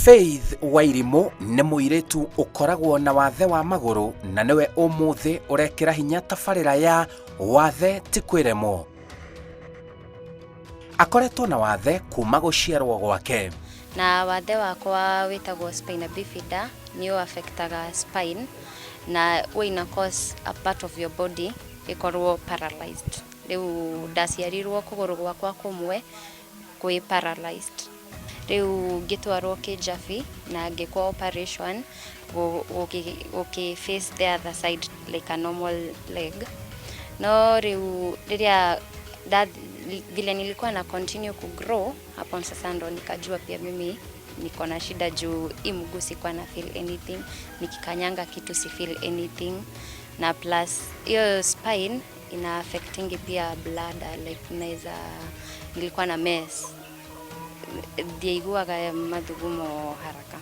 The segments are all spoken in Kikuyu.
Faith Wairimu nĩ mũirĩtu ũkoragwo na wathe wa magũrũ na nĩwe ũmũthĩ ũrekĩra hinya tabarĩra ya Wathe ti kwĩremwo. Akoretwo na wathe kuma gũciarwo gwake. Na wathe wakwa wĩtagwo spina bifida, nĩ ũ affectaga spine na wĩ ina cause a part of your body ĩkorwo paralyzed. Rĩu ndaciarirwo kũgũrũ gwakwa kũmwe kwĩ paralyzed. Rĩu ngĩtwarwo Kĩjabi na ngĩkwo operation gũkĩ face the other side like a normal leg. No rĩu rĩrĩa vile nilikuwa na continue ku grow hapo sasa ndo nikajua pia mimi niko na shida juu hii mguu sikuwa na feel anything, nikikanyanga kitu si feel anything, na plus hiyo spine ina affectingi pia bladder, like naweza nilikuwa na mess, ndiaiguaga mathugumo haraka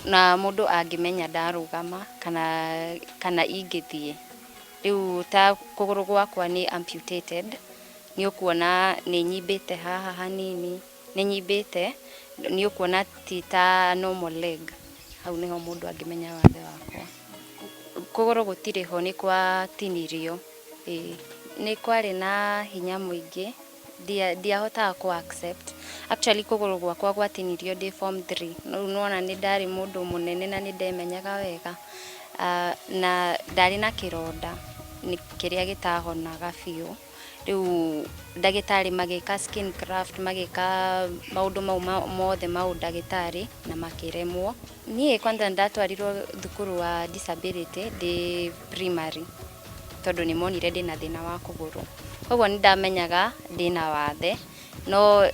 na mũndũ angĩmenya ndarũgama kana ingĩthiĩ. Rĩu ta kũgũrũ gwakwa nĩ amputated, nĩ ũkuona nĩ nyimbĩte haha hanini, nĩ nyimbĩte, nĩ ũkuona ti ta normal leg. Hau nĩho mũndũ angĩmenya wathe wakwa. Kũgũrũ gũtirĩ ho, nĩ gwatinirio. Ĩĩ nĩ kwarĩ na hinya mũingĩ, ndiahotaga kũ accept. Actually kũgũrũ gwakwa gwatinirio ndĩ form 3. Rĩu nĩwona nĩ ndarĩ mũndũ mũnene na nĩ ndemenyaga wega. Na ndarĩ na kĩronda kĩrĩa gĩtahonaga biũ. Rĩu ndagĩtarĩ magĩka skin graft, magĩka maũndũ mau mothe ma ũndagĩtarĩ na makĩremwo. Niĩ kwanza ndatwarirwo thukuru wa disability ndĩ primary tondũ nĩ monire ndĩna thĩna wa kũgũrũ. Koguo nĩ ndamenyaga ndĩna wathe no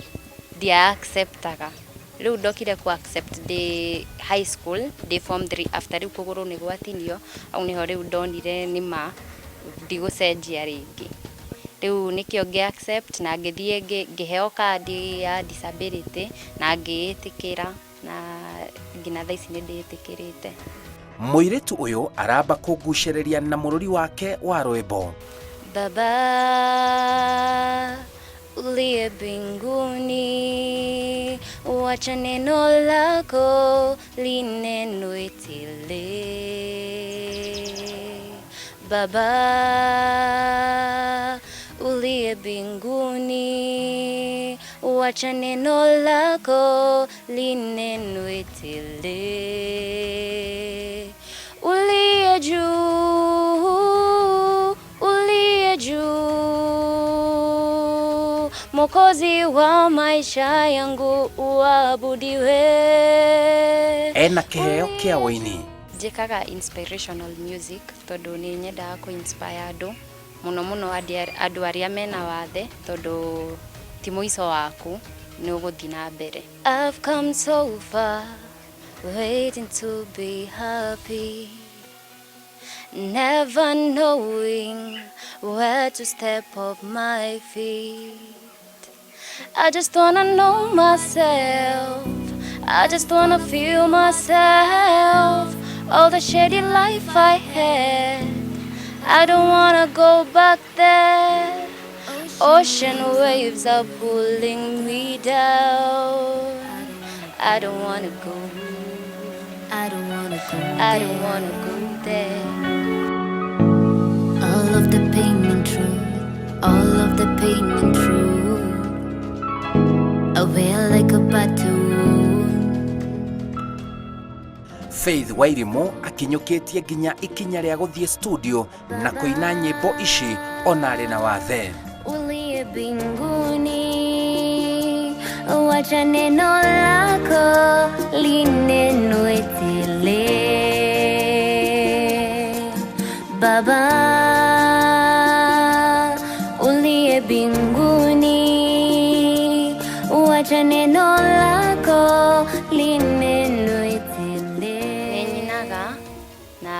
ndia acceptaga. Rĩu ndokire ku accept ndĩ high school, ndĩ form 3, after rĩu kũgũrũ nĩ gwatinio. Hau nĩho rĩu ndonire nĩma ndigũcenjia rĩngĩ. Rĩu nĩkĩo ngĩ accept na ngĩthiĩ ngĩheo kandi ya disability na ngĩĩtĩkĩra, na nginya thaa ici nĩ ndĩĩtĩkĩrĩte. Mũirĩtu ũyũ aramba kũgucĩrĩria na mũrũri wake wa rwĩmbo. Baba uliye mbinguni, wacha neno lako linenwe tele. Baba uliye mbinguni, wacha neno lako linenwe tele. Uliye juu, uliye juu, Mwokozi wa maisha yangu uabudiwe. Ena kĩheo kĩa ũini. Njĩkaga inspirational music tondũ nĩ nyendaga kũ inspire andũ, mũno mũno andũ arĩa mena wathe, tondũ ti mũico waku, nĩ ũgũthiĩ na mbere. I've come so far, waiting to be happy, never knowing where to step off my feet. I just wanna know myself, I just wanna feel myself. All the shady life I had, I don't wanna go back there. Ocean waves are pulling me down. I don't wanna go. I don't wanna go. I don't wanna go there. All of the pain and truth, all of the pain and truth. I wear like a battle wound. Faith Wairimu akinyũkĩtie nginya ikinya rĩa gũthiĩ studio na kũina nyĩmbo ici ona arĩ na wathe. Uliye mbinguni, wacha neno lako linenwe tele. Baba uliye mbinguni, wacha neno lako linenwe tele. Nĩ nyinaga na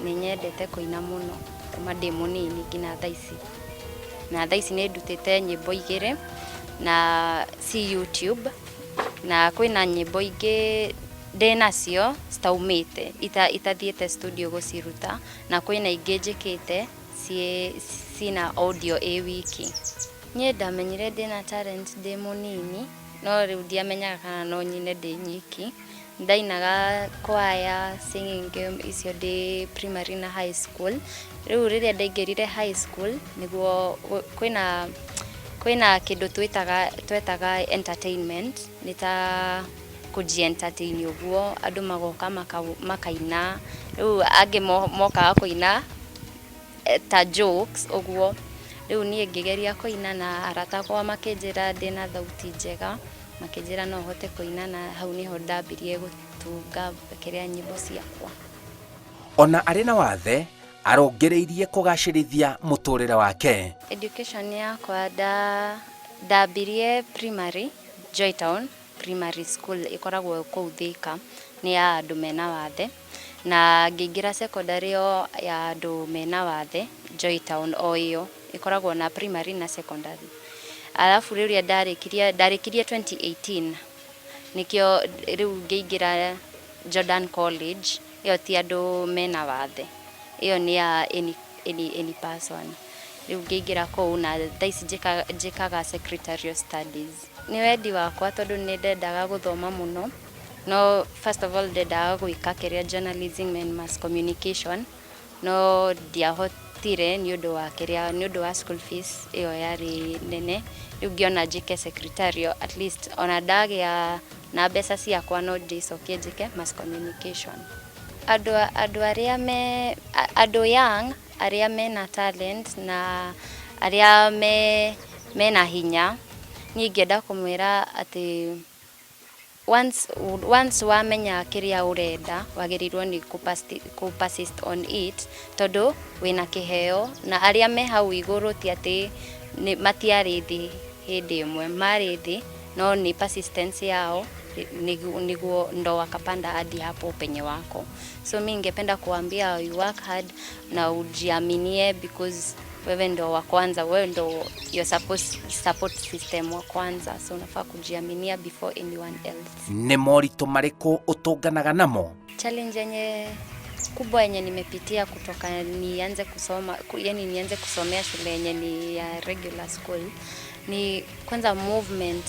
nĩ nyendete kũina mũno kuma ndĩ mũnini nginya thaa ici. Na thaa ici nĩ ndutĩte nyĩmbo igĩrĩ na ci YouTube, na kwĩna nyĩmbo ingĩ ndĩ nacio citaumĩte, itathiĩte studio gũciruta, na kwĩna ingĩ njĩkĩte cina audio ĩ wiki. Niĩ ndamenyire ndĩna talent ndĩ mũnini. No rĩu ndiamenyaga kana no nyine ndĩ nyiki. Ndainaga choir, singing game icio ndĩ primary na high school. Rĩu rĩrĩa ndaingĩrire high school nĩguo kwĩna kĩndũ twetaga entertainment, nĩ ta kũji entertain ũguo, andũ magoka makaina. Rĩu angĩ mokaga kũina ta jokes ũguo. Rĩu niĩ ngĩgeria kũina na arata akwa makĩnjĩra ndĩna thauti njega, makĩnjĩra no hote kũina, na hau nĩho ndambirie gũtunga kĩrĩa nyĩmbo ciakwa. Ona arĩ na wathe arũngĩrĩirie kũgacĩrithia mũtũrĩre wake. Education yakwa ndambirie primary Joytown Primary School, ĩkoragwo kũu Thika, nĩ ya andũ mena wathe, na ngĩingĩra secondary o ya andũ mena wathe, Joytown o ĩyo ĩkoragwo na primary na secondary. Alafu rĩrĩa ndarĩkirie 2018, nĩkĩo rĩu ngĩingĩra Jordan College. Ĩyo ti andũ mena wathe, ĩyo nĩ ya any person. Rĩu ngĩingĩra kũu na thaa ici njĩkaga secretarial studies. Nĩ wendi wakwa tondũ nĩ ndendaga gũthoma mũno, no first of all ndendaga gwĩka kĩrĩa journalism and mass communication, no ndiahotire nĩ ũndũ wa kĩrĩa, nĩ ũndũ wa school fees ĩyo yarĩ nene. Rĩu ngĩona njĩke secretarial, at least ona ndagĩa na mbeca ciakwa no ndĩcokie njĩke mass communication. Andũ arĩa me andũ young arĩa mena talent na arĩa mena hinya, niĩ ingĩenda kũmwĩra atĩ once wamenya kĩrĩa ũrenda, wagĩrĩirwo nĩ kũ persist on it, tondũ wĩna kĩheo, na arĩa me hau igũrũ ti atĩ matiarĩ thĩ hĩndĩ ĩmwe, marĩ thĩ, no nĩ persistence yao niguo ndo wakapanda hadi hapo penye wako. So mi ningependa kuambia you work hard na ujiaminie, because wewe ndo wa kwanza, wewe ndo your support system wa kwanza, so unafaa kujiaminia before anyone else. Nĩ moritũ marĩkũ ũtũnganaga namo? Challenge yenye kubwa yenye nimepitia kutoka nianze kusoma, yani nianze kusomea shule yenye ni ya regular school ni kwanza movement.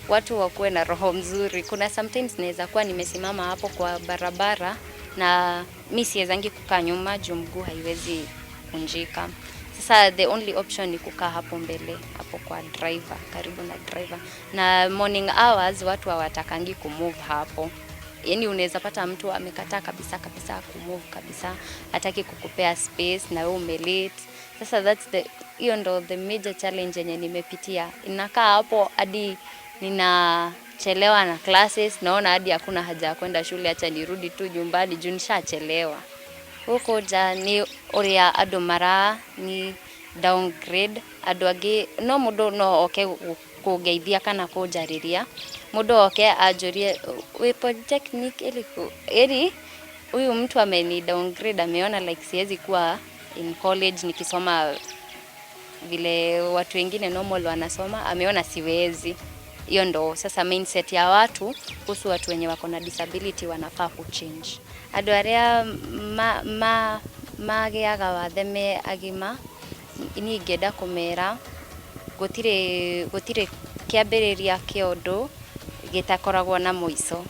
Watu wakuwe na roho mzuri. Kuna sometimes naweza kuwa nimesimama hapo kwa barabara na mi siwezangi kukaa nyuma juu mguu haiwezi kunjika. Sasa the only option ni kukaa hapo mbele, hapo kwa driver, karibu na driver. Na morning hours watu hawatakangi kumove hapo. Yani unaweza pata mtu amekataa kabisa kabisa kumove kabisa, hataki kukupea space na wewe umelate. Sasa hiyo ndo the major challenge yenye nimepitia. Inakaa hapo hadi ninachelewa na classes, naona hadi hakuna haja ya kwenda shule, acha nirudi tu nyumbani juu nishachelewa. Gũkũ nja nĩ ũrĩa andũ mara ni downgrade andũ angĩ, no mũndũ no oke kũngeithia kana kũnjarĩria, mũndũ oke anjũrie wĩ polytechnic ĩrĩkũ, ĩri huyu mtu ameni downgrade, ameona like siwezi kuwa in college nikisoma vile watu wengine normal wanasoma, ameona siwezi. Hiyo ndo sasa mindset ya watu kuhusu watu wenye wako na disability wanafaa kuchange. Andũ arĩa magĩaga wathe me agima, niĩ ingĩenda kũmera gũtirĩ kĩambĩrĩria kĩa ũndũ gĩtakoragwo na mũico.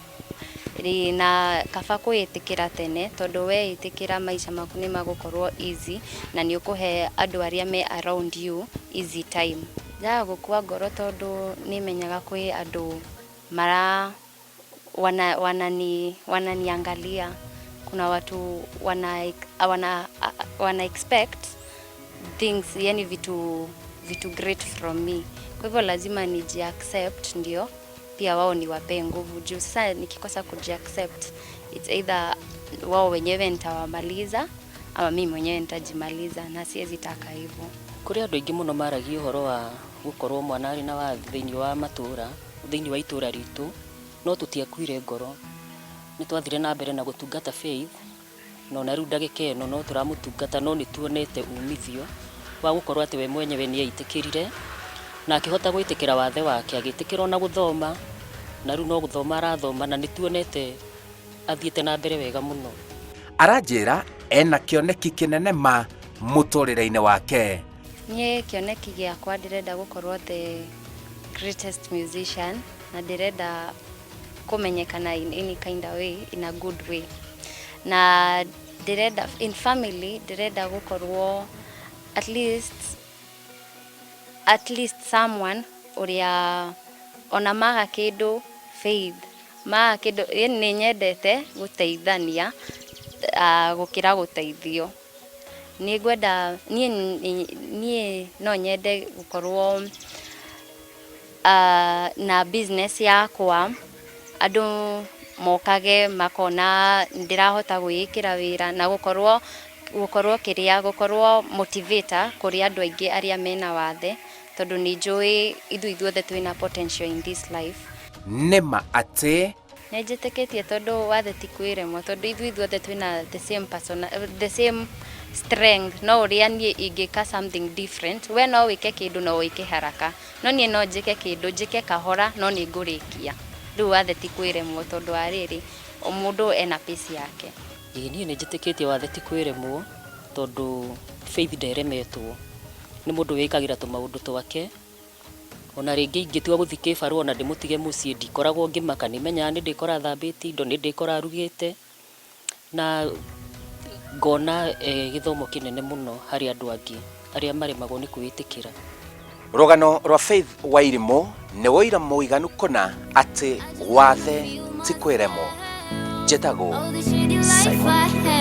Na kaba kwĩĩtĩkĩra tene, tondũ weĩtĩkĩra maica maku nĩ magũkorwo easy na nĩ ũkũhe andũ arĩa me around you easy time. Njaga gũkua ngoro tondũ nĩmenyaga kwĩ andũ mara wananiangalia. Kuna watu wana expect things, yani vitu great from me. Kwa hivyo lazima niji accept ndio pia wao niwapee nguvu, juu sasa nikikosa kuji accept, it's either wao wenyewe nitawamaliza ama mimi mwenyewe nitajimaliza, na siwezi taka hivyo. Kũrĩ andũ aingĩ mũno maragia ũhoro wa gũkorwo mwana arĩ na wathe thĩinĩ wa matũra, thĩinĩ wa itũra ritũ, no tũtiakuire ngoro. Nĩ twathire na mbere na gũtungata Faith, na ona rĩu ndagĩka ĩno no tũramũtungata, no nĩ tuonete umithio wa gũkorwo atĩ we mwenyewe nĩ eitĩkĩrire na akĩhota gwĩtĩkĩra wathe wake, agĩtĩkĩra ona gũthoma, na rĩu no gũthoma arathoma, na nĩ tuonete athiĩte na mbere wega mũno. Aranjĩra ena kĩoneki kĩnene ma mũtũrĩre-inĩ wake. Niĩ kĩoneki gĩakwa ndĩrenda gũkorwo the greatest musician. Na ndĩrenda kũmenyekana in any kind of way, in a good way. Na ndĩrenda in family, ndĩrenda gũkorwo at least someone ũrĩa ona maga kĩndũ, Faith maga kĩndũ. Yani nĩ nyendete gũteithania gũkĩra gũteithio. Nĩ ngwenda niĩ no nyende gũkorwo na business yakwa, andũ mokage makona ndĩrahota gwĩĩkĩra wĩra na gũkorwo kĩrĩa gũkorwo motivator kũrĩ andũ aingĩ arĩa mena wathe, tondũ nĩ njũĩ ithuĩ ithuothe twĩna potential in this life. Nĩma atĩ Nĩ njĩtĩkĩtie, tondũ wathe ti kwĩremwo, tondũ ithuĩ ithuothe twĩna the same person, the same strength. No ũrĩa niĩ ingĩka something different, we no wĩke kĩndũ no wĩke haraka, no niĩ no njĩke kĩndũ njĩke kahora, no nĩ ngũrĩkia. Rĩu wathe ti kwĩremwo, tondũ wa rĩrĩ, o mũndũ ena pace yake. Ĩĩ, niĩ nĩ njĩtĩkĩtie wathe ti kwĩremwo, tondũ Faith nderemetwo. Nĩ mũndũ wĩkagĩra tũmaũndũ twake. Ona rĩngĩ ingĩtua gũthiĩ kĩbarũa ona ndĩmũtige mũciĩ, ndikoragwo ngĩmaka. Nĩ menyaga nĩ ndĩkora thambĩtie indo, nĩ ndĩkora arugĩte, na ngona gĩthomo kĩnene mũno harĩ andũ angĩ arĩa maremagwo nĩ kwĩĩtĩkĩra. Rũgano rwa Faith Wairimu nĩ wũira mũiganu kũna atĩ wathe ti kwĩremwo. Njĩtagwo All the shady life Simon I Kibe. had.